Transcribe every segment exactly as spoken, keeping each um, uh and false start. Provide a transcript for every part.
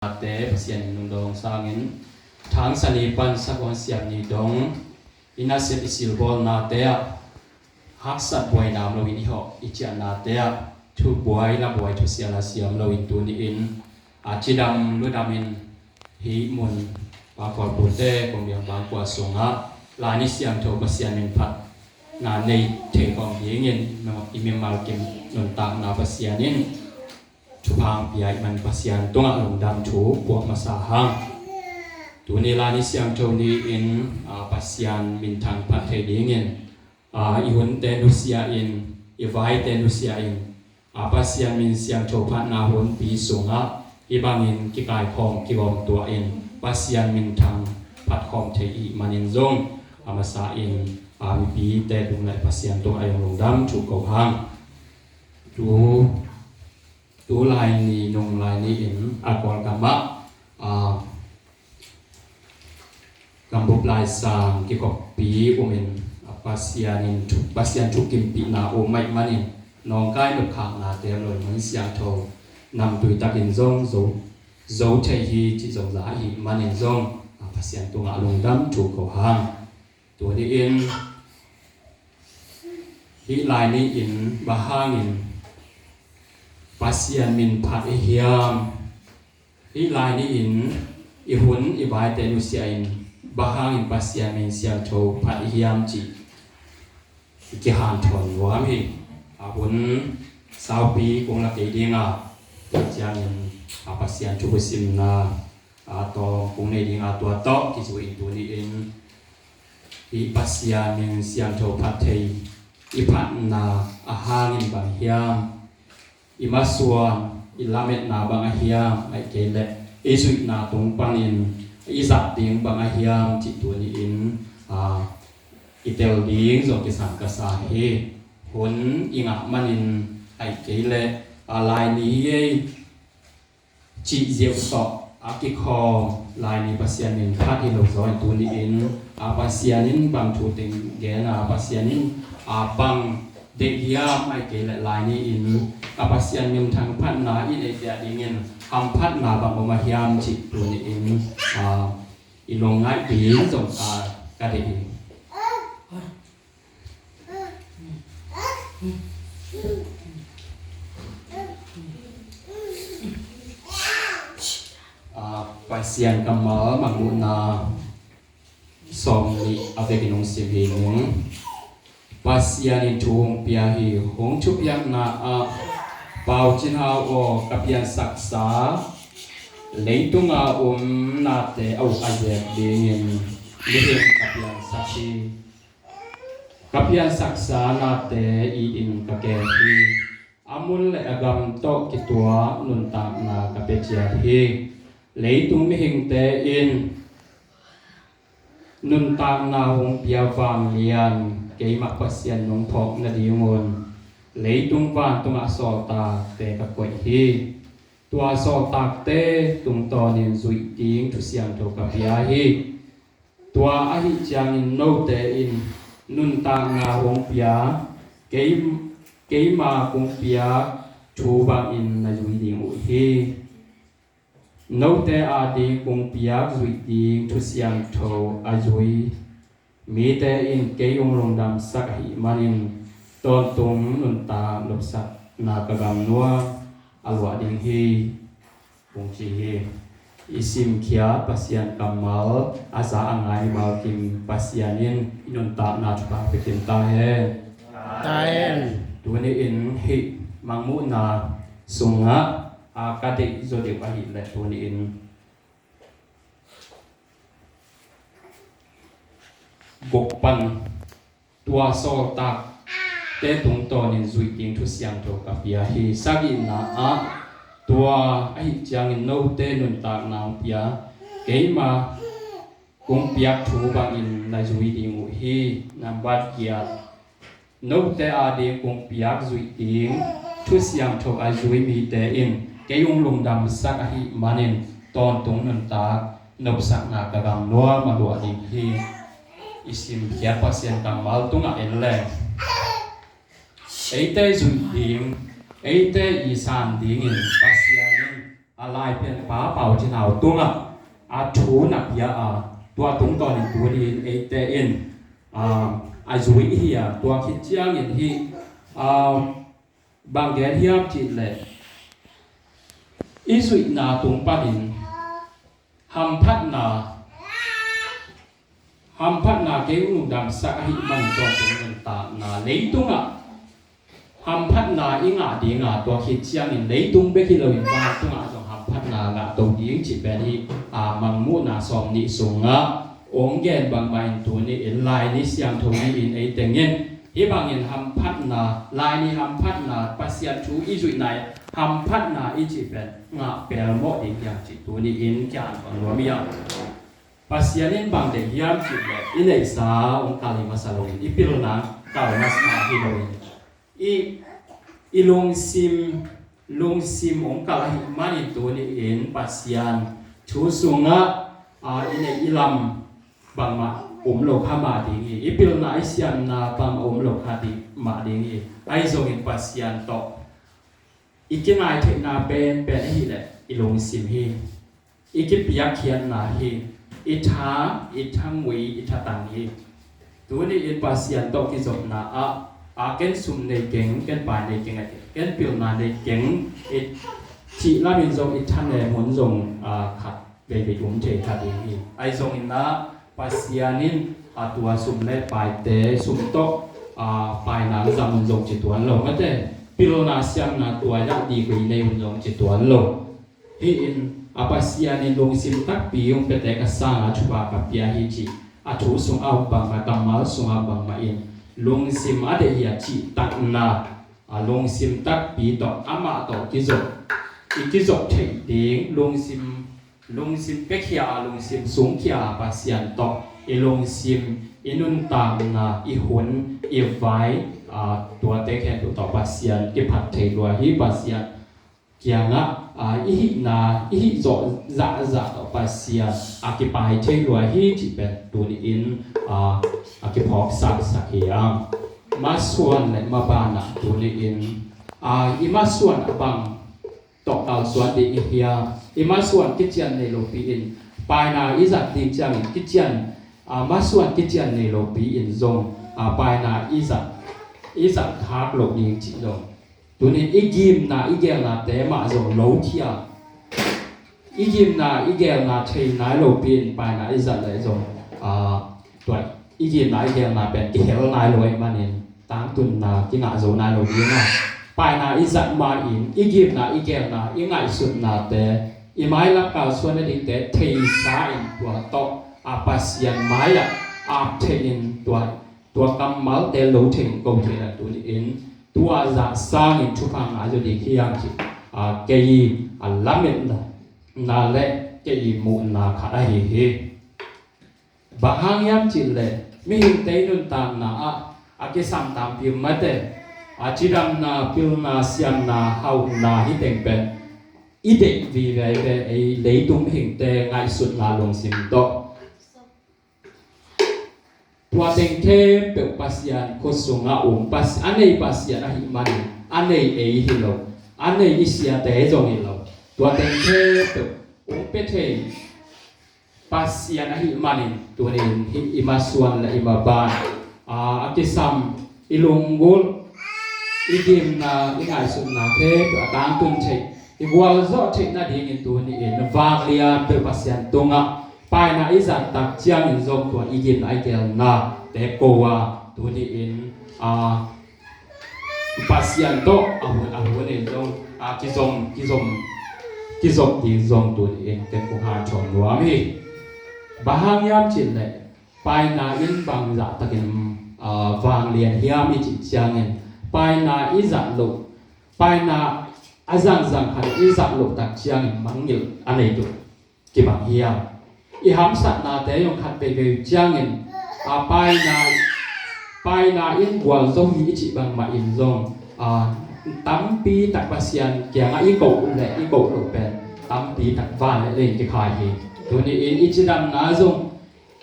nate Pasian in nungdawng sangin, thangsa ni pan sakuan siam ni dong i nasep i silbawlnate ah haksat buaina om loin i hawh i ciahnate ah thubuai na buai thusia na siam loin tuni-in a cidam ludamin hih mun Pakhualpute kong biang bangkua sungah Lai Ni Siangtho Pasian min phat na nei thei khawm dingin i mimal kim nuntakna Pasian in thupha pia i man Pasian tungah lungdam thu puak masa hang. Tuni Lai Ni Siangtho ni-in a Pasian minthang phat thei dingin a i hunte nusia in, i vaite nusia in, a Pasian min siangtho phatna hunpi sungah hih bangin kikaikhawm kigawm tuah in Pasian minthang phat khawm thei i hih manin zong a masa in a mipite tung lai Pasian tungah a hong lungdam thu ko hang. Tu, tu lai ni nung lai ni-in a Kawlgam ah a gambup laisang kikoppi umin a Pasian in thu, Pasian thukimpihna um mah ih manin nawngkai nopkhaknate om loin mun siangtho namtui takin zong zo, zo thei hi cih zong za ahih manin zong a Pasian tungah lungdam thu ko hang. Tuni-in hih lai ni-in bang hangin Pasian min phat i hiam? Hih lai ni-in i hun i vaite nusia in bang hangin Pasian min siangtho phat i hiam cih i kihanthawn nuam hi. A hun saupi kong la kei dinga, tua ciangin a Pasian thubusimna a tawm kong nei dinga tua tawh kizui in tuni-in hih Pasian min siangtho phat thei i phatna a hangin bang hiam? I masuan, i lametna bang a hiam, ahih kei leh i zuihna tung panin i zat ding bang a hiam cih tuni-in a i tel ding zong kisam ka sa hi. Hun i ngah manin ahih kei leh a lai ni hi ei cih ziau tawh a kikhawm lai ni Pasian min phat hi lo zaw in tuni-in a Pasian in bang thu teng gen a Pasian in a bang deih hiam ahih kei leh lai ni-in a Pasian minthang phatna in eite a dingin hamphatna bang om a hiam cih tuni-in a i lungngaih ding zong a ka deih hi. A Pasian kammal Mangmuhna sawm nih a vekin hong sim hi ning. Pasian in thu hong pia hi. Hong thupiakna ah Pau Cin Hau aw ka piansaksa leitunga um nate a uk a zek dingin mihing ka piansak hi. Ka piansaksa nate it in ka kem hi. A mun le a gam tawh kituak nuntakna ka pia ciat hi. Leitung mihingte in nuntakna hong pia vanglian keimah Pasian nong phawk nadingun leitung vantungah sawltakte ka koih hi. Tua sawltakte tungtawnin zuih ding thu siangtho ka pia hi. Tua ahih ciangin note in nuntakna hong pia kei, keima kong piak thu bangin na zui ding uh hi. Note ading kong piak zuih ding thu siangtho a zui mite in kei hong lungdamsak ahih manin tawntung nuntak nopsakna ka gamnuam a luah ding hi. Kong ci hi. I simkhiat Pasian kammal a za a ngai mimal kim Pasian in i nuntakna thupha pia kim ta hen. Ta hen. Tuni-in hih Mangmuhna sungah a ka deih zaw deuh ahih leh tuni-in guk pan tua sawltakte tungtawnin zuih ding thu siangtho ka pia hi. Sagihna ah tua ahih ciangin note nuntakna hong pia keima kong piak thu bangin na zui ding uh hi. Nambat giat, note ading kong piak zuih ding thu siangtho a zui mite in kei hong lungdamsak ahih manin tawntung nuntak nopsakna ka gamnuam a luah ding hi. I simkhiat Pasian kammal tungah en leng eite zuih ding, eite i san dingin Pasian in a laipianpa Pau Cin Hau tungah a thu na pia a, tua tungtawnin tuni-in eite in a, a zui hi a, tua khit ciangin hih a, bang gen hiam cih leh i zuihna tung panin hamphatna, hamphatna kei hong lungdamsak ahih manin tua tung nuntakna leitungah hamphatna i ngah dinga, tua khit ciangin leitung bek hi loin vantungah zong hamphatna ngah to ding cih pen hi. A, Mangmuhna sawm nih sungah hong gen bangmah in tuni-in Lai Ni siangtho ni-in ei tengin hih bangin hamphatna, Lai Ni hamphatna, Pasian thu i zuihna in hamphatna i cih pen ngah pelmawh ding hiam cih tuni-in kian bang nuam hiam. Pasian in bang deih hiam cih leh i neihsa hong kal hi masa loin, i pilna kal masa hi loin, i, i lungsim, lungsim hong kal ahih manin tuni-in Pasian thu sungah a, i neih i lam bangmah um lo kha mah ding hi. I pilna i siamna bangmah um lo kha ding mah ding hi. Ahi zongin Pasian tawh i kinai theihna penpen ahih leh i lungsim hi. I kipiakkhiatna hi. I tha, i thangui, i thatang hi. Tuni-in Pasian tawh kizopna ah a, ken sum nei keng, ken pai nei keng, a ken pilna nei keng, i cih lamin zong i thanem hun zong a, khat veivei um thei kha ding hi. Ahi zongin a, Pasian in a, tua sum le paite, sum tawh a, paina zang hun zong ci tuan lo, mate pilna siamna tua i dah dih khui nei hun zong ci tuan lo. Hih in a, Pasian in lungsim takpi hong piate ka sangin thupha ka pia hi cih a, thu sungah bangmah, kammal sungah bangmah in lungsim a deih hi a cih takna a, lungsim takpi tawh amah tawh kizop, i kizop theih ding, lungsim, lungsim piakhia a, lungsim sungkhia a, Pasian tawh i lungsim, i nuntakna, i hun, i vai a, tuate khempeuh tawh Pasian kiphat thei lua hi. Pasian kiangah a, i hihna, i hih zawh zahzah tawh Pasian a, kipai thei lua hi cih pen tuni-in a, a kiphawk saksak hi a. Masuan le mabanah tuni-in a, i masuan a bang tawh kalsuan ding i hia? I masuan kician nei lopi-in paina i zat ding ciangin kician a, masuan kician nei lopi-in zong a, paina i zat, i zat khak loh ding cih zong. Tuni i gimna i gelnate mah zong lokhia, i gimna i gelna thei nai lopi-in paina i zat leh zong a, tua i gimna i gelna pen kihel nai lo ahih manin tangtunna kingah zo nai lo ding a, paina i zat ma-in i gimna i gelna i ngaihsutnate, i mailam kalsuan nadingte theisa in tua tawh a, Pasian mai-ah ap thei-in tua tua kammalte lo thei in ko thei dan tuni-in tua zah sangin thupha ngah zaw ding hi hang cih a, kei a, lametna le kei muhna khat ahi hi. Bang hang hiam cih leh mihingte i nuntakna ah a kisam tampi mate a, cidamna, pilna, siamna, hauhna hi teng pen i deih vive ve, ei leitung mihingte ngaihsutna lungsim tawh. Tua teng khempeuh Pasian khut sungah um, Pas-, a nei Pasian ahih manin a nei ei hi lo, a nei i siate zong hi lo. Tua teng khempeuh hong pia thei Pasian ahih manin tuni-in hih i masuan le i maban a, a kisam, i lunggulh, i gimna, i ngaihsutna khempeuh a tangtun theih, i gualzawh theih nadingin tuni-in vanglian peuh Pasian tungah paina i zat tak ciangin zong tua i gimna i gelnate ko a, tuni-in a, Pasian tawh a hun a hunin zong a, kizom, kizom, kizop ding zong tuni-in ken kong hanthawn nuam hi. Bang hang hiam cih leh paina in bang zahtakin a, vanglian hiam i cih ciangin paina i zat loh, paina a zangzang khat i zat loh tak ciangin mangngilh a nei tuk kibang hiam? I hamsatnate zong khat veivei ciangin a, paina, paina in gualzo hi i cih bangmah in zong a, tampi tak Pasian kiangah i koh le i koh loh pen tampi tak van le lei kikhai hi. Tuni-in i cidamna zong,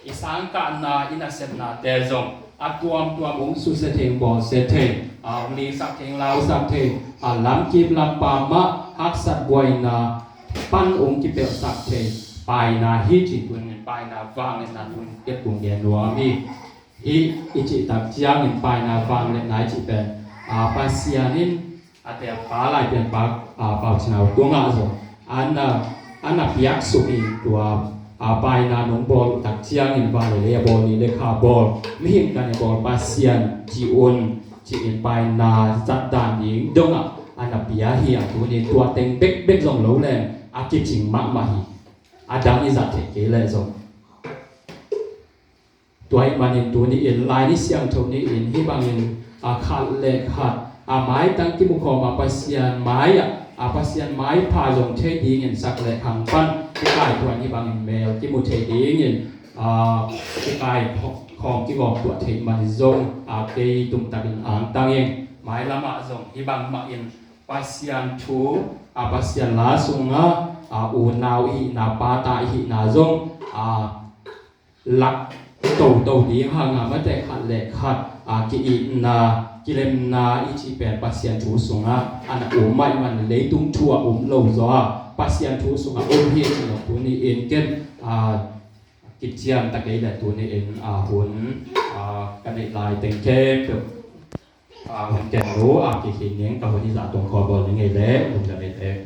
i sangkahna, i nasepnate zong a tuamtuam hong susia thei, hong bawlsia thei, a hong lingsak thei, hong lausak thei, a lamkim lampam mah haksat buaina, pan ong kipelhsak thei paina hi ci tunin paina vangliatna tunin kei kong gen nuam hi. Hih i cih tak ciangin paina vangliatna i cih pen a Pasian in a tengpa lai tengpa a Pau Cin Hau tungah zong a na a na piak suk in tua a paina nong bawl uh tak ciangin vanlele a bawl ni le kha bawl mihing kan a bawl Pasian ci un ci in paina zat dan ding dongah a na pia hi a tunin tua teng bekbek zong lo leng a kicing mahmah hi. A dang i zat theih kei leh zong tua ahih manin tuni in lai ni siangtho ni in hih bangin a khat le khat a maitang kimu khawm a Pasian mai ah a Pasian maipha zong thei dingin sak le khang pan kikaithuan hih bangin mel kimu thei dingin a kikai khawm kigawm tuah thei man zong a kei tumtakin angtang in mailamah zong hih bang mahin Pasian thu a Pasian la sungah a unau ihihna pata ihihna zong a lak toto ding hanga mate khat le khat a ki-itna kilemna i cih pen Pasian thu sungah a na um maih man leitung thu a um lo zaw a Pasian thu sungah um hi ci lo tuni in ken a kician ta kei le tuni in a hun a ka neih lai teng khempeuh a hun ken lo a kikhin ning ka hun i zah tong khaw bawl ning ei le hun ka neih teng.